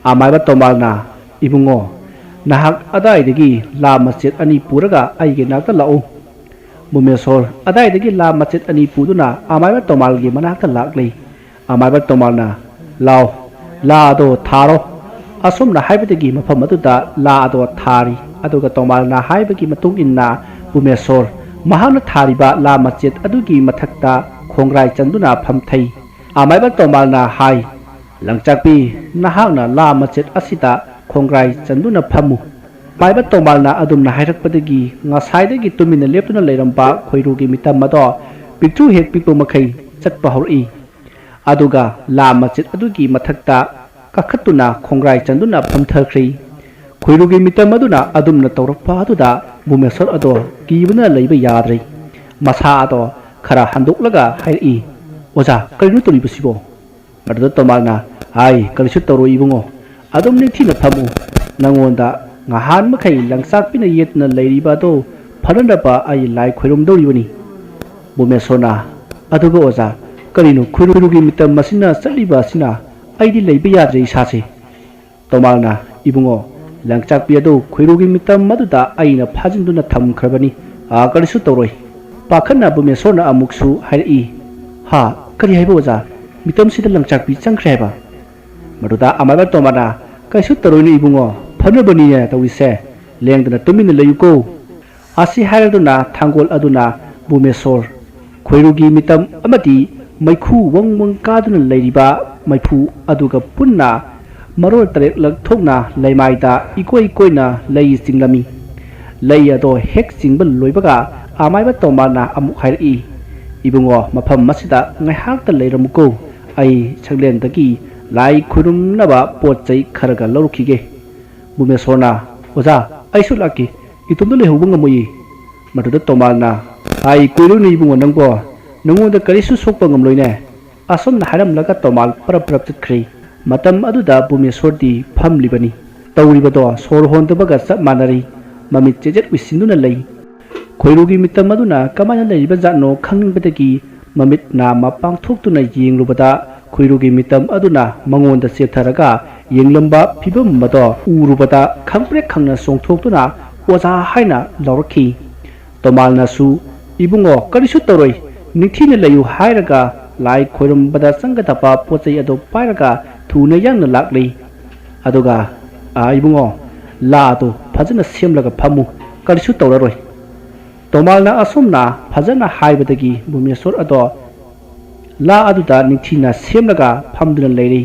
ꯑꯃꯥꯏꯕ ꯇꯣꯃꯥꯜꯅ, "ꯏꯕꯨꯡꯉꯣ, ꯅꯍꯥꯛ ꯑꯗꯥꯏꯗꯒꯤ ꯂꯥ ꯃꯆꯦꯠ ꯑꯅꯤ ꯄꯨꯔꯒ ꯑꯩꯒꯤ ꯅꯥꯛꯇ ꯂꯥꯛꯎ꯫" ꯕꯨꯃꯦꯁꯣꯔ ꯑꯗꯥꯏꯗꯒꯤ ꯂꯥ ꯃꯆꯦꯠ ꯑꯅꯤ ꯄꯨꯗꯨꯅ ꯑꯃꯥꯏꯕ ꯇꯣꯃꯥꯜꯒꯤ ꯃꯅꯥꯛꯇ ꯂꯥꯛꯂꯤ꯫ ꯑꯃꯥꯏꯕ ꯇꯣꯃꯥꯜꯅ, "ꯂꯥꯎ, ꯂꯥ ꯑꯗꯣ ꯊꯥꯔꯣ꯫" ꯑꯁꯨꯝꯅ ꯍꯥꯏꯕꯗꯒꯤ ꯃꯐꯝ ꯑꯗꯨꯗ ꯂꯥ ꯑꯗꯣ ꯊꯥꯔꯤ꯫ ꯑꯗꯨꯒ ꯇꯣꯃꯥꯜꯅ ꯍꯥꯏꯕꯒꯤ ꯃꯇꯨꯡ ꯏꯟꯅ ꯕꯨꯃꯦꯁꯣꯔ ꯃꯍꯥꯛꯅ ꯊꯥꯔꯤꯕ ꯂꯥ ꯃꯆꯦꯠ ꯑꯗꯨꯒꯤ ꯃꯊꯛꯇ ꯈꯣꯡꯒ꯭ꯔꯥꯏ ꯆꯟꯗꯨꯅ ꯐꯝꯊꯩ꯫ ꯑꯃꯥꯏꯕ ꯇꯣꯃꯥꯜꯅ ꯍꯥꯏ, "ꯂꯪꯆꯥꯛꯄꯤ, ꯅꯍꯥꯛꯅ ꯂꯥ ꯃꯆꯦꯠ ꯑꯁꯤꯗ ꯈꯣꯡꯒ꯭ꯔꯥꯏ ꯆꯟꯗꯨꯅ ꯐꯝꯃꯨ꯫" ꯑꯃꯥꯏꯕ ꯇꯣꯃꯥꯜꯅ ꯑꯗꯨꯝꯅ ꯍꯥꯏꯔꯛꯄꯗꯒꯤ ꯉꯁꯥꯏꯗꯒꯤ ꯇꯨꯃꯤꯟꯅ ꯂꯦꯞꯇꯨꯅ ꯂꯩꯔꯝꯕ ꯈꯣꯏꯔꯨꯒꯤ ꯃꯤꯇꯝ ꯑꯗꯣ ꯄꯤꯛꯇ꯭ꯔꯨ ꯍꯦꯛ ꯄꯤꯛꯄ ꯃꯈꯩ ꯆꯠꯄ ꯍꯧꯔꯛꯏ꯫ ꯑꯗꯨꯒ ꯂꯥ ꯃꯆꯦꯠ ꯑꯗꯨꯒꯤ ꯃꯊꯛꯇ ꯀꯥꯈꯠꯇꯨꯅ ꯈꯣꯡꯒ꯭ꯔꯥꯏ ꯆꯟꯗꯨꯅ ꯐꯝꯊꯈ꯭ꯔꯦ꯫ ꯈꯣꯏꯔꯨꯒꯤ ꯃꯤꯇꯝ ꯑꯗꯨꯅ ꯑꯗꯨꯝꯅ ꯇꯧꯔꯛꯄ ꯑꯗꯨꯗ ꯕꯨꯃꯦꯁꯣꯔ ꯑꯗꯣ ꯀꯤꯕꯅ ꯂꯩꯕ ꯌꯥꯗ꯭ꯔꯦ꯫ ꯃꯁꯥ ꯑꯗꯣ ꯈꯔ ꯍꯟꯗꯣꯛꯂꯒ ꯍꯥꯏꯔꯛꯏ, "ꯑꯣꯖꯥ, ꯀꯔꯤꯅꯣ ꯇꯧꯔꯤꯕꯁꯤꯕꯣ?" ꯃꯗꯨꯗ ꯇꯣꯃꯥꯜꯅ, "ꯍꯥꯏ, ꯀꯔꯤꯁꯨ ꯇꯧꯔꯣꯏ ꯏꯕꯨꯡꯉꯣ, ꯑꯗꯨꯝ ꯅꯤꯡꯊꯤꯅ ꯐꯝꯃꯨ꯫ ꯅꯉꯣꯟꯗ ꯉꯍꯥꯟ ꯃꯈꯩ ꯂꯪꯆꯥꯛꯄꯤꯅ ꯌꯦꯠꯇꯨꯅ ꯂꯩꯔꯤꯕ ꯑꯗꯣ ꯐꯅꯅꯕ ꯑꯩ ꯂꯥꯏ ꯈꯣꯏꯔꯨꯝꯗꯧꯔꯤꯕꯅꯤ꯫" ꯕꯨꯃꯦꯁꯣꯔꯅ, "ꯑꯗꯨꯒ ꯑꯣꯖꯥ, ꯀꯔꯤꯅꯣ ꯈꯨꯔꯨꯒꯤ ꯃꯤꯇꯝ ꯑꯁꯤꯅ ꯆꯠꯂꯤꯕ ꯑꯁꯤꯅ? ꯑꯩꯗꯤ ꯂꯩꯕ ꯌꯥꯗ꯭ꯔꯦ ꯏꯁꯥꯁꯦ꯫" ꯇꯣꯃꯥꯜꯅ, "ꯏꯕꯨꯡꯉꯣ, ꯂꯪꯆꯥꯛꯄꯤ ꯑꯗꯨ ꯈꯣꯏꯔꯨꯒꯤ ꯃꯤꯇꯝ ꯑꯗꯨꯗ ꯑꯩꯅ ꯐꯥꯖꯤꯟꯗꯨꯅ ꯊꯝꯈ꯭ꯔꯕꯅꯤ꯫ ꯑꯥ, ꯀꯔꯤꯁꯨ ꯇꯧꯔꯣꯏ꯫ ꯄꯥꯈꯠꯅ ꯕꯨꯃꯦꯁꯣꯔꯅ ꯑꯃꯨꯛꯁꯨ ꯍꯥꯏꯔꯛꯏ, ꯍꯥ, ꯀꯔꯤ ꯍꯥꯏꯕ ꯑꯣꯖꯥ? ꯃꯤꯇꯝꯁꯤꯗ ꯂꯪꯆꯥꯛꯄꯤ ꯆꯪꯈ꯭ꯔꯦ ꯍꯥꯏꯕ?" ꯃꯗꯨꯗ ꯑꯃꯥꯏꯕ ꯇꯣꯃꯥꯜꯅ, "ꯀꯔꯤꯁꯨ ꯇꯧꯔꯣꯏꯅꯦ ꯏꯕꯨꯡꯉꯣ, ꯐꯅꯕꯅꯤꯅꯦ ꯇꯧꯔꯤꯁꯦ꯫ ꯂꯦꯡꯗꯅ ꯇꯨꯃꯤꯟꯅ ꯂꯩꯌꯨꯀꯣ꯫" ꯑꯁꯤ ꯍꯥꯏꯔꯗꯨꯅ ꯊꯥꯡꯒꯣꯜ ꯑꯗꯨꯅ ꯕꯨꯃꯦꯁꯣꯔ, ꯈꯣꯏꯔꯨꯒꯤ ꯃꯤꯇꯝ ꯑꯃꯗꯤ ꯃꯩꯈꯨ ꯋꯪ ꯋꯪ ꯀꯥꯗꯨꯅ ꯂꯩꯔꯤꯕ ꯃꯩꯐꯨ ꯑꯗꯨꯒ ꯄꯨꯟꯅ ꯃꯔꯣꯜ ꯇꯔꯦꯠꯂꯛ ꯊꯣꯛꯅ ꯂꯩꯃꯥꯏꯗ ꯏꯀꯣꯏ ꯀꯣꯏꯅ ꯂꯩ ꯆꯤꯡꯂꯝꯃꯤ꯫ ꯂꯩ ꯑꯗꯣ ꯍꯦꯛ ꯆꯤꯡꯕ ꯂꯣꯏꯕꯒ ꯑꯃꯥꯏꯕ ꯇꯣꯃꯥꯜꯅ ꯑꯃꯨꯛ ꯍꯥꯏꯔꯛꯏ, "ꯏꯕꯨꯡꯉꯣ, ꯃꯐꯝ ꯑꯁꯤꯗ ꯉꯥꯏꯍꯥꯛꯇ ꯂꯩꯔꯝꯃꯨꯀꯣ, ꯑꯩ ꯁꯪꯂꯦꯟꯗꯒꯤ ꯂꯥꯏ ꯈꯨꯔꯨꯝꯅꯕ ꯄꯣꯠ ꯆꯩ ꯈꯔꯒ ꯂꯧꯔꯨꯈꯤꯒꯦ꯫" ꯚꯨꯃꯦꯁꯣꯔꯅ, "ꯑꯣꯖꯥ, ꯑꯩꯁꯨ ꯂꯥꯛꯀꯦ꯫ ꯏꯇꯣꯝꯇ ꯂꯩꯍꯧꯕ ꯉꯝꯃꯣꯏꯌꯦ꯫" ꯃꯗꯨꯗ ꯇꯣꯃꯥꯜꯅ, "ꯑꯥꯏ, ꯀꯣꯏꯔꯨꯅꯨ ꯏꯕꯨꯡꯉꯣ ꯅꯪꯕꯣ꯫ ꯅꯉꯣꯟꯗ ꯀꯔꯤꯁꯨ ꯁꯣꯛꯄ ꯉꯝꯂꯣꯏꯅꯦ꯫" ꯑꯁꯨꯝꯅ ꯍꯥꯏꯔꯝꯂꯒ ꯇꯣꯃꯥꯜ ꯄꯔꯞ ꯄꯔꯞ ꯆꯠꯈ꯭ꯔꯦ꯫ ꯃꯇꯝ ꯑꯗꯨꯗ ꯚꯨꯃꯦꯁꯣꯔꯗꯤ ꯐꯝꯂꯤꯕꯅꯤ꯫ ꯇꯧꯔꯤꯕꯗꯣ ꯁꯣꯔ ꯍꯣꯟꯗꯕꯒ ꯆꯞ ꯃꯥꯟꯅꯔꯤ꯫ ꯃꯃꯤꯠ ꯆꯦꯖꯦꯠ ꯎꯏꯁꯤꯟꯗꯨꯅ ꯂꯩ꯫ ꯈꯣꯏꯔꯨꯒꯤ ꯃꯤꯇꯝ ꯑꯗꯨꯅ ꯀꯃꯥꯏꯅ ꯂꯩꯔꯤꯕ ꯖꯥꯠꯅꯣ ꯈꯪꯅꯤꯡꯕꯗꯒꯤ ꯃꯃꯤꯠ ꯅꯥ ꯃꯄꯥꯡ ꯊꯣꯛꯇꯨꯅ ꯌꯦꯡꯂꯨꯕꯗ, ꯈꯣꯏꯔꯨꯒꯤ ꯃꯤꯇꯝ ꯑꯗꯨꯅ ꯃꯉꯣꯟꯗ ꯆꯦꯞꯊꯔꯒ ꯌꯦꯡꯂꯝꯕ ꯐꯤꯕꯝ ꯑꯗꯣ ꯎꯔꯨꯕꯗ ꯈꯪꯄ꯭ꯔꯦꯛ ꯈꯪꯅ ꯆꯣꯡꯊꯣꯛꯇꯨꯅ "ꯑꯣꯖꯥ" ꯍꯥꯏꯅ ꯂꯥꯎꯔꯛꯈꯤ꯫ ꯇꯣꯃꯥꯜꯅꯁꯨ, "ꯏꯕꯨꯡꯉꯣ, ꯀꯔꯤꯁꯨ ꯇꯧꯔꯣꯏ, ꯅꯤꯡꯊꯤꯅ ꯂꯩꯌꯨ" ꯍꯥꯏꯔꯒ ꯂꯥꯏ ꯈꯣꯏꯔꯝꯕꯗ ꯆꯪꯒꯗꯕ ꯄꯣꯠ ꯆꯩ ꯑꯗꯨ ꯄꯥꯏꯔꯒ ꯊꯨꯅ ꯌꯥꯡꯅ ꯂꯥꯛꯂꯤ꯫ ꯑꯗꯨꯒ, "ꯑꯥ, ꯏꯕꯨꯡꯉꯣ, ꯂꯥ ꯑꯗꯨ ꯐꯖꯅ ꯁꯦꯝꯂꯒ ꯐꯝꯃꯨ, ꯀꯔꯤꯁꯨ ꯇꯧꯔꯔꯣꯏ꯫" ꯇꯣꯃꯥꯜꯅ ꯑꯁꯨꯝꯅ ꯐꯖꯅ ꯍꯥꯏꯕꯗꯒꯤ ꯚꯨꯃꯦꯁꯣꯔ ꯑꯗꯣ ꯂꯥ ꯑꯗꯨꯗ ꯅꯤꯡꯊꯤꯅ ꯁꯦꯝꯂꯒ ꯐꯝꯗꯨꯅ ꯂꯩꯔꯤ꯫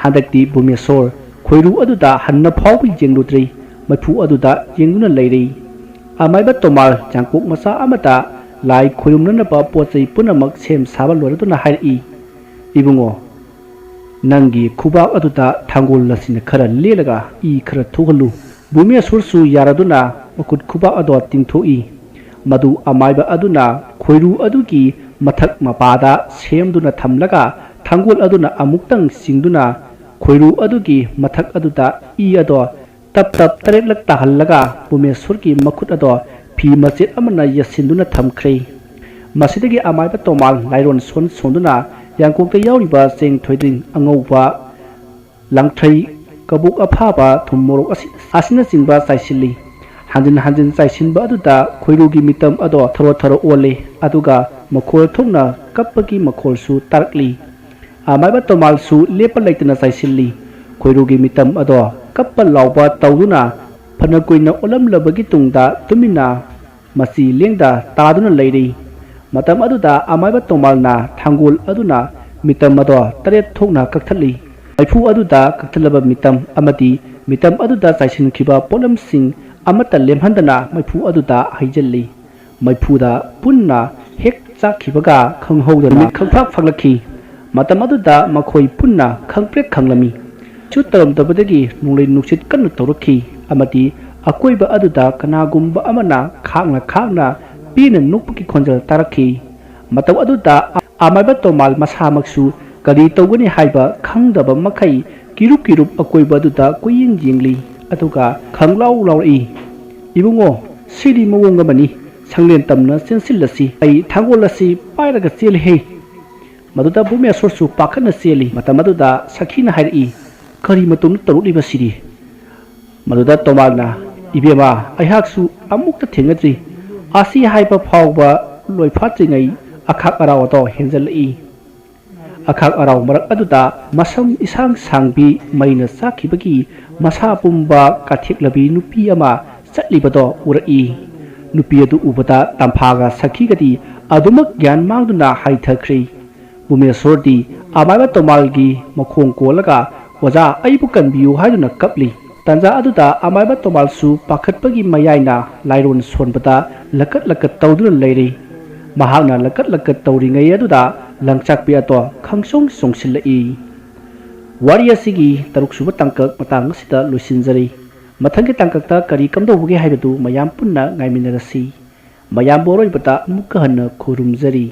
ꯍꯟꯗꯛꯇꯤ ꯚꯨꯃꯦꯁꯣꯔ ꯈꯣꯏꯔꯨ ꯑꯗꯨꯗ ꯍꯟꯅ ꯐꯥꯎꯕ ꯌꯦꯡꯂꯨꯗ꯭ꯔꯤ, ꯃꯩꯐꯨ ꯑꯗꯨꯗ ꯌꯦꯡꯗꯨꯅ ꯂꯩꯔꯤ꯫ ꯑꯃꯥꯏꯕ ꯇꯣꯃꯥꯜ ꯌꯥꯡꯀꯣꯛ ꯃꯆꯥ ꯑꯃꯗ ꯂꯥꯏ ꯈꯣꯏꯔꯨꯝꯅꯅꯕ ꯄꯣꯠ ꯆꯩ ꯄꯨꯝꯅꯃꯛ ꯁꯦꯝ ꯁꯥꯕ ꯂꯣꯏꯔꯗꯨꯅ ꯍꯥꯏꯔꯛꯏ, "ꯏꯕꯨꯡꯉꯣ, ꯅꯪꯒꯤ ꯈꯨꯕꯥꯛ ꯑꯗꯨꯗ ꯊꯥꯡꯒꯣꯜ ꯑꯁꯤꯅ ꯈꯔ ꯂꯦꯜꯂꯒ ꯏ ꯈꯔ ꯊꯣꯛꯍꯜꯂꯨ꯫" ꯚꯨꯃꯦꯁꯣꯔꯁꯨ ꯌꯥꯔꯗꯨꯅ ꯃꯈꯨꯠ ꯈꯨꯕꯥꯛ ꯑꯗꯣ ꯇꯤꯡꯊꯣꯛꯏ꯫ ꯃꯗꯨ ꯑꯃꯥꯏꯕ ꯑꯗꯨꯅ ꯈꯣꯏꯔꯨ ꯑꯗꯨꯒꯤ ꯃꯊꯛ ꯃꯄꯥꯗ ꯁꯦꯝꯗꯨꯅ ꯊꯝꯂꯒ ꯊꯥꯡꯒꯣꯜ ꯑꯗꯨꯅ ꯑꯃꯨꯛꯇꯪ ꯆꯤꯡꯗꯨꯅ ꯈꯣꯏꯔꯨ ꯑꯗꯨꯒꯤ ꯃꯊꯛ ꯑꯗꯨꯗ ꯏ ꯑꯗꯣ ꯇꯞ ꯇꯞ ꯇꯔꯦꯠꯂꯛ ꯇꯥꯍꯜꯂꯒ ꯚꯨꯃꯦꯁꯣꯔꯒꯤ ꯃꯈꯨꯠ ꯑꯗꯣ ꯐꯤ ꯃꯆꯦꯠ ꯑꯃꯅ ꯌꯦꯠꯁꯤꯟꯗꯨꯅ ꯊꯝꯈ꯭ꯔꯦ꯫ ꯃꯁꯤꯗꯒꯤ ꯑꯃꯥꯏꯕ ꯇꯣꯃꯥꯜ ꯂꯥꯏꯔꯣꯟ ꯁꯣꯟ ꯁꯣꯟꯗꯨꯅ ꯌꯥꯡꯀꯣꯛꯇ ꯌꯥꯎꯔꯤꯕ ꯆꯦꯡ ꯊꯣꯏꯗꯤꯡ ꯑꯉꯧꯕ, ꯂꯥꯡꯊ꯭ꯔꯩ, ꯀꯕꯣꯛ ꯑꯐꯥꯕ, ꯊꯨꯝ ꯃꯣꯔꯣꯛ ꯑꯁꯤ-, ꯑꯁꯤꯅꯆꯤꯡꯕ ꯆꯥꯏꯁꯤꯜꯂꯤ꯫ ꯍꯟꯖꯤꯟ ꯍꯟꯖꯤꯟ ꯆꯥꯏꯁꯤꯟꯕ ꯑꯗꯨꯗ ꯈꯣꯏꯔꯨꯒꯤ ꯃꯤꯇꯝ ꯑꯗꯣ ꯊꯔꯣ ꯊꯔꯣ ꯑꯣꯜꯂꯤ, ꯑꯗꯨꯒ ꯃꯈꯣꯜ ꯊꯣꯛꯅ ꯀꯞꯄꯒꯤ ꯃꯈꯣꯜꯁꯨ ꯇꯥꯔꯛꯂꯤ꯫ ꯑꯃꯥꯏꯕ ꯇꯣꯃꯥꯜꯁꯨ ꯂꯦꯞꯄ ꯂꯩꯇꯅ ꯆꯥꯏꯁꯤꯜꯂꯤ꯫ ꯈꯣꯏꯔꯨꯒꯤ ꯃꯤꯇꯝ ꯑꯗꯣ ꯀꯞꯄ ꯂꯥꯎꯕ ꯇꯧꯗꯨꯅ ꯐꯅ ꯀꯨꯏꯅ ꯑꯣꯜꯂꯝꯂꯕꯒꯤ ꯇꯨꯡꯗ ꯇꯨꯃꯤꯟꯅ ꯃꯆꯤ ꯂꯦꯡꯗ ꯇꯥꯗꯨꯅ ꯂꯩꯔꯤ꯫ ꯃꯇꯝ ꯑꯗꯨꯗ ꯑꯃꯥꯏꯕ ꯇꯣꯃꯥꯜꯅ ꯊꯥꯡꯒꯣꯜ ꯑꯗꯨꯅ ꯃꯤꯇꯝ ꯑꯗꯣ ꯇꯔꯦꯠ ꯊꯣꯛꯅ ꯀꯛꯊꯠꯂꯤ꯫ ꯃꯩꯐꯨ ꯑꯗꯨꯗ ꯀꯛꯊꯠꯂꯕ ꯃꯤꯇꯝ ꯑꯃꯗꯤ ꯃꯤꯇꯝ ꯑꯗꯨꯗ ꯆꯥꯏꯁꯤꯟꯈꯤꯕ ꯄꯣꯠꯂꯝꯁꯤꯡ ꯑꯃꯠꯇ ꯂꯦꯝꯍꯟꯗꯅ ꯃꯩꯐꯨ ꯑꯗꯨꯗ ꯍꯩꯖꯤꯜꯂꯤ꯫ ꯃꯩꯐꯨꯗ ꯄꯨꯟꯅ ꯍꯦꯛ ꯆꯥꯛꯈꯤꯕꯒ ꯈꯪꯍꯧꯗꯅ ꯅꯨꯃꯤꯠ ꯈꯪꯐꯥꯛ ꯐꯥꯛꯂꯛꯈꯤ꯫ ꯃꯇꯝ ꯑꯗꯨꯗ ꯃꯈꯣꯏ ꯄꯨꯟꯅ ꯈꯪꯄ꯭ꯔꯦꯛ ꯈꯪꯂꯝꯃꯤ꯫ ꯁꯨ ꯇꯧꯔꯝꯗꯕꯗꯒꯤ ꯅꯣꯡꯂꯩ ꯅꯨꯡꯁꯤꯠ ꯀꯟꯅ ꯇꯧꯔꯛꯈꯤ ꯑꯃꯗꯤ ꯑꯀꯣꯏꯕ ꯑꯗꯨꯗ ꯀꯅꯥꯒꯨꯝꯕ ꯑꯃꯅ ꯈꯥꯛꯅ ꯈꯥꯛꯅ ꯄꯦꯟꯅ ꯅꯣꯛꯄꯒꯤ ꯈꯣꯟꯖꯦꯜ ꯇꯥꯔꯛꯈꯤ꯫ ꯃꯇꯧ ꯑꯗꯨꯗ ꯑꯃꯥꯏꯕ ꯇꯣꯃꯥꯜ ꯃꯁꯥꯃꯛꯁꯨ ꯀꯔꯤ ꯇꯧꯒꯅꯤ ꯍꯥꯏꯕ ꯈꯪꯗꯕ ꯃꯈꯩ ꯀꯤꯔꯨꯞ ꯀꯤꯔꯨꯞ ꯑꯀꯣꯏꯕ ꯑꯗꯨꯗ ꯀꯣꯏꯌꯦꯡ ꯌꯦꯡꯂꯤ꯫ ꯑꯗꯨꯒ ꯈꯪꯂꯥꯎ ꯂꯥꯎꯔꯛꯏ, "ꯏꯕꯨꯡꯉꯣ, ꯁꯤꯗꯤ ꯃꯑꯣꯡ ꯑꯃꯅꯤ꯫ ꯁꯪꯂꯦꯟ ꯇꯝꯅ ꯆꯦꯟꯁꯤꯜꯂꯁꯤ꯫ ꯑꯩ ꯊꯥꯡꯒꯣꯜ ꯑꯁꯤ ꯄꯥꯏꯔꯒ ꯆꯦꯜꯂꯤꯍꯦ!" ꯃꯗꯨꯗ ꯚꯨꯃꯦꯁꯣꯔꯁꯨ ꯄꯥꯈꯠꯅ ꯆꯦꯜꯂꯤ꯫ ꯃꯇꯝ ꯑꯗꯨꯗ ꯁꯈꯤꯅ ꯍꯥꯏꯔꯛꯏ, "ꯀꯔꯤ ꯃꯇꯧꯅ ꯇꯧꯔꯛꯂꯤꯕꯁꯤꯗꯤ?" ꯃꯗꯨꯗ ꯇꯣꯃꯥꯜꯅ, "ꯏꯕꯦꯝꯃ, ꯑꯩꯍꯥꯛꯁꯨ ꯑꯃꯨꯛꯇ ꯊꯦꯡꯅꯗ꯭ꯔꯤ꯫ ꯑꯁꯤ ꯍꯥꯏꯕ ꯐꯥꯎꯕ ꯂꯣꯏꯐꯥꯠꯇ꯭ꯔꯤꯉꯩ ꯑꯈꯥꯛ ꯑꯔꯥꯎ ꯑꯗꯣ ꯍꯦꯟꯖꯜꯂꯛꯏ꯫" ꯑꯈꯥꯛ ꯑꯔꯥꯎ ꯃꯔꯛ ꯑꯗꯨꯗ ꯃꯁꯝ ꯏꯁꯥꯡ ꯁꯥꯡꯕꯤ ꯃꯩꯅ ꯆꯥꯛꯈꯤꯕꯒꯤ ꯃꯁꯥ ꯄꯨꯝꯕ ꯀꯥꯊꯦꯛꯂꯕꯤ ꯅꯨꯄꯤ ꯑꯃ ꯆꯠꯂꯤꯕꯗꯣ ꯎꯔꯛꯏ꯫ ꯅꯨꯄꯤ ꯑꯗꯨ ꯎꯕꯗ ꯇꯝꯐꯥꯒ ꯁꯈꯤꯒꯗꯤ ꯑꯗꯨꯃꯛ ꯒ꯭ꯌꯥꯟ ꯃꯥꯡꯗꯨꯅ ꯍꯥꯏꯊꯈ꯭ꯔꯤ꯫ ꯎꯃꯦꯁꯣꯔꯗꯤ ꯑꯃꯥꯏꯕ ꯇꯣꯃꯥꯜꯒꯤ ꯃꯈꯣꯡ ꯀꯣꯜꯂꯒ, "ꯑꯣꯖꯥ, ꯑꯩꯕꯨ ꯀꯟꯕꯤꯌꯨ" ꯍꯥꯏꯗꯨꯅ ꯀꯞꯂꯤ꯫ ꯇꯥꯟꯖꯥ ꯑꯗꯨꯗ ꯑꯃꯥꯏꯕ ꯇꯣꯃꯥꯜꯁꯨ ꯄꯥꯈꯠꯄꯒꯤ ꯃꯌꯥꯏꯅ ꯂꯥꯏꯔꯣꯟ ꯁꯣꯟꯕꯗ ꯂꯀꯠ ꯂꯀꯠ ꯇꯧꯗꯨꯅ ꯂꯩꯔꯤ꯫ ꯃꯍꯥꯛꯅ ꯂꯀꯠ ꯂꯀꯠ ꯇꯧꯔꯤꯉꯩ ꯑꯗꯨꯗ ꯂꯪꯆꯥꯛꯄꯤ ꯑꯗꯣ ꯈꯪꯆꯣꯡ ꯆꯣꯡꯁꯤꯜꯂꯛꯏ꯫ ꯋꯥꯔꯤ ꯑꯁꯤꯒꯤ ꯇꯔꯨꯛ ꯁꯨꯕ ꯇꯥꯡꯀꯛ ꯃꯇꯥꯡ ꯑꯁꯤꯗ ꯂꯣꯏꯁꯤꯟꯖꯔꯤ꯫ ꯃꯊꯪꯒꯤ ꯇꯥꯡꯀꯛꯇ ꯀꯔꯤ ꯀꯝꯗꯧꯕꯒꯦ ꯍꯥꯏꯕꯗꯨ ꯃꯌꯥꯝ ꯄꯨꯟꯅ ꯉꯥꯏꯃꯤꯟꯅꯔꯁꯤ꯫ ꯃꯌꯥꯝꯕꯨ ꯑꯔꯣꯏꯕꯗ ꯑꯃꯨꯛꯀ ꯍꯟꯅ ꯈꯨꯔꯨꯝꯖꯔꯤ꯫